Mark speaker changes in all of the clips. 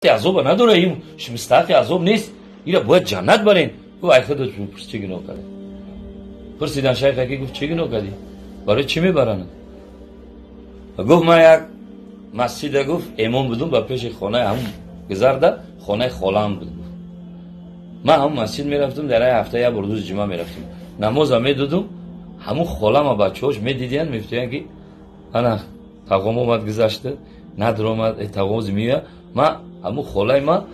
Speaker 1: Азоба надора, ин мустаҳақи азоб нест, ира бояд ҷаннат барен. Гуфт: ай худо пурс, чӣ гуноҳ карда? Пурсидан шайха, ки гуфт: чӣ гуноҳ кардӣ, барои чӣ мебаранд? Гуфт: ман як масҷида, гуфт, имом будум, ба пеши хонаи ҳамун гузарда хонаи холаам буд. Ман ҳамун масҷид мерафтум, дар як ҳафта як бор рӯзи ҷумъа мерафтум, намоза медодум. Ҳамун холама бачаҳош медидиянд, мегуфтиянд, ки ана тағом омад, гузашта надромад, тағози меоя. Ман ҳамун холаи ман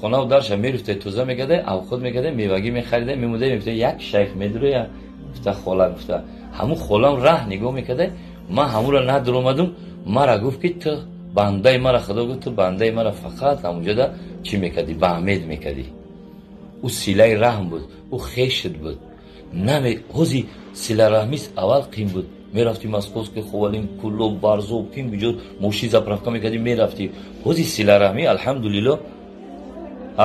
Speaker 1: хонаву дарша мерафта, тоза мекарда, авқот мекарда, мевагӣ мехарида, мемуда, мегуфта: як шайх медуроя, гуфта, хола. Гуфта, ҳамун холам раҳ нигоҳ мекарда, ман ҳамура надромадум. Мара гуфт, ки ту бандаи мара, худо гуфт, ту бандаи мара фақат ҳамунҷода чӣ мекардӣ? Ба амед мекардӣ. Ӯ силаи раҳм буд, ӯ хешит буд. Наме ҳози силараҳмис аввал қим буд. Мерафтӣ Московский, Ховалинг, Куллоб, Варзоб, ким биҷо мошин заправка мекардӣ, мерафтӣ. Ҳози силараҳмӣ, алҳамдулилло.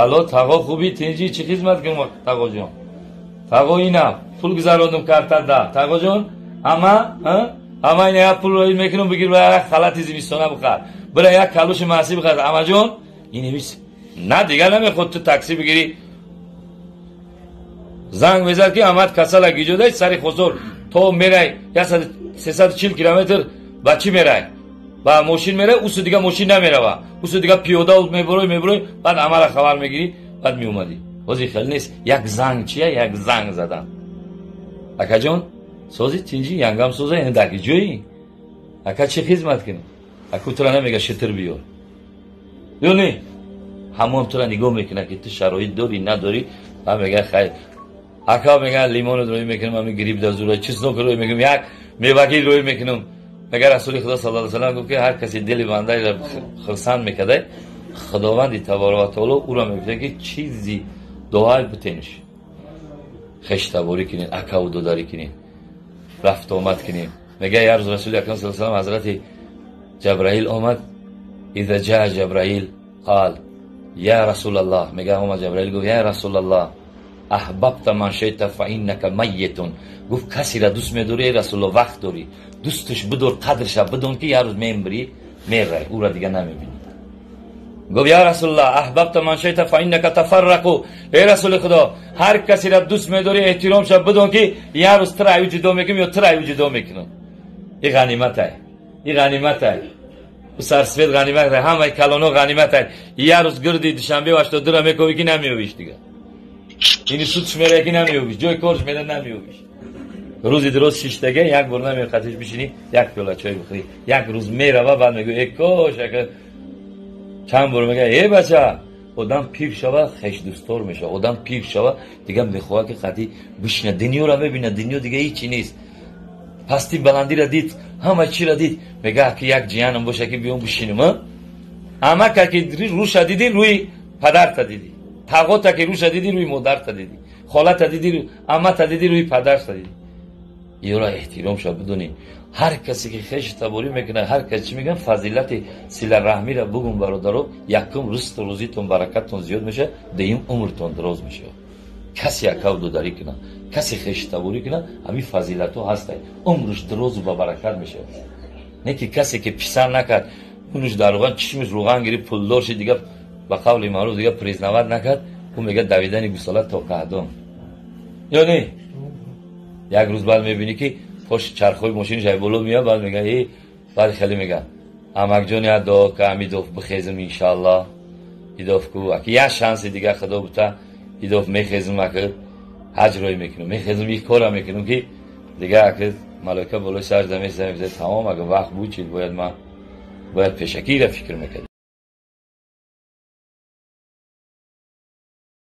Speaker 1: Алло, тағо, хуби, тинҷӣ? Чӣ хизмат кунам, тағоҷон? Тағо, инам пул гузарондум картада, тағоҷон. Ама ама ина як пул роӣ мекунам, бигир, бира як халати зимистона бихар, бира як калоши маҳсӣ бихар, амаҷон. Инемис на, дигар намеход ту такси бигирӣ. Занг мезад, ки амад касала, гиҷодай сари хосор то мерай 340 километр. Ба чӣ мерай? Ба мошин мерай, усу дига мошин намерава, усу дига пиёда мебурой, мебурой, баъд амара хабар мегирӣ, баъд меомадӣ. Ҳозир хеле нест. Як занг чия, як занг задан: акаҷон, сози, тинҷӣ? Янгам соза, дар ҷои ака чӣ хизмат кунем? Аку тура намега шитр биёр ё не, ҳамон тура нигоҳ мекунад, ки ту шароит дорӣ, надорӣ. Ба мега: хайр, ака, мега, лимоно рӯй мекунам, ами гриб да зура, чеснок рӯй мекунам, як мевагӣ рӯй мекунам. Мега, Расули Худо саллаллоҳу алайҳи васаллам гуфт, ки ҳар касе дили бандаеро хурсанд мекарда, Худованди таборака ва таоло ӯро мегуфта, ки чизи дуои бутенш. Хештаборӣ кунед, акаву додарӣ кунед, рафтуомад кунед. Мега, як рӯз Расули Акрам саллаллоҳу алайҳи васаллам, ҳазрати Ҷабраил омад. Иза ҷаа Ҷабраил қал я Расулаллоҳ, мега, омад Ҷабраил, гуфт: я Расулаллоҳ, аҳбабта ман шита фа иннака майитун. Гуфт: касеро дӯст медорӣ, эй Расулаллоҳ, вақт дорӣ, дӯсташ бидор, қадрша бидон, ки як рӯз мембирӣ, мерай, ӯра дига намебинӣ. Гуфт: я Расулаллоҳ, аҳбабта ман шита фа иннака тафаррақу. Эй Расули Худо, ҳар касеро дӯст медорӣ, эҳтиромша бидон, ки як рӯз тура аю ҷудо мекунам ё тура аю ҷудо мекунам. И ғаниматай, и ғаниматай, сарсвет ғаниматай, ҳамаи калоно ғаниматай. Як рӯз гирди Душанбе 82-ра мековӣ, ки намеёвиш дига. Ини судш мерая, ки намеёвиш, ҷои корш мера, намеёвиш. Рӯзи дуроз шиштага, як бор намеёв қатиш бишинӣ, як пиёла чой бихӯрӣ. Як рӯз мерава, баъд мегӯ: э кош. Ака чанд бор мега: э бача, одам пир шава, хешдӯстдор мешава. Одам пир шава, дига мехоҳад, ки қатӣ бишина, дунёро мебина. Дунё дига ҳичи нест, пасти баландиро дид, ҳама чиро дид. Мега, ки як ҷиянам боша, ки биём бишинем. Амака ки рӯша дидӣ, рӯи падарта дидӣ, тағота ки рӯша дидӣ, рӯи модарта дидӣ, холата дидӣ, амата дидӣ, рӯи падарта дидӣ. Ёра эҳтиромша бидонӣ. Ҳар касе ки хеши таборӣ мекунад, ҳар кас чӣ мекунад, фазилати силараҳмиро бугум, бародаро. Якум, ризқу рӯзитон, баракаттон зиёд мешавад, дуюм, умртон дароз мешавад. Касе акав додарӣ кунад, касе хеши таборӣ кунад, ҳамин фазилатҳо ҳастай, умрш дарозу ба баракат мешавад. Не ки касе ки писар накард, унуш дар руған, чишмиш руған гирифт, пулдор шид, дига, ба қавли маъруф, дига признавать накард. Ӯ мега: давидани гусола то каҳдон ё не? Як рӯз баъд мебинӣ, ки пош чархҳои мошинаш ай боло меяд. Баъд мега: э, баъд хеле мега: амакҷон, як дуо ка, амидов бихезм, иншааллоҳ. Идов ку, аки як шанси дига Худо бута, идов мехезм, аки ҳаҷ рой мекунам, мехезм, ин кора мекунам, ки дига аки малоика болои сар замеса. Тамом, ага вақт буд, чи бояд, ман бояд пешакиро фикр мекардем.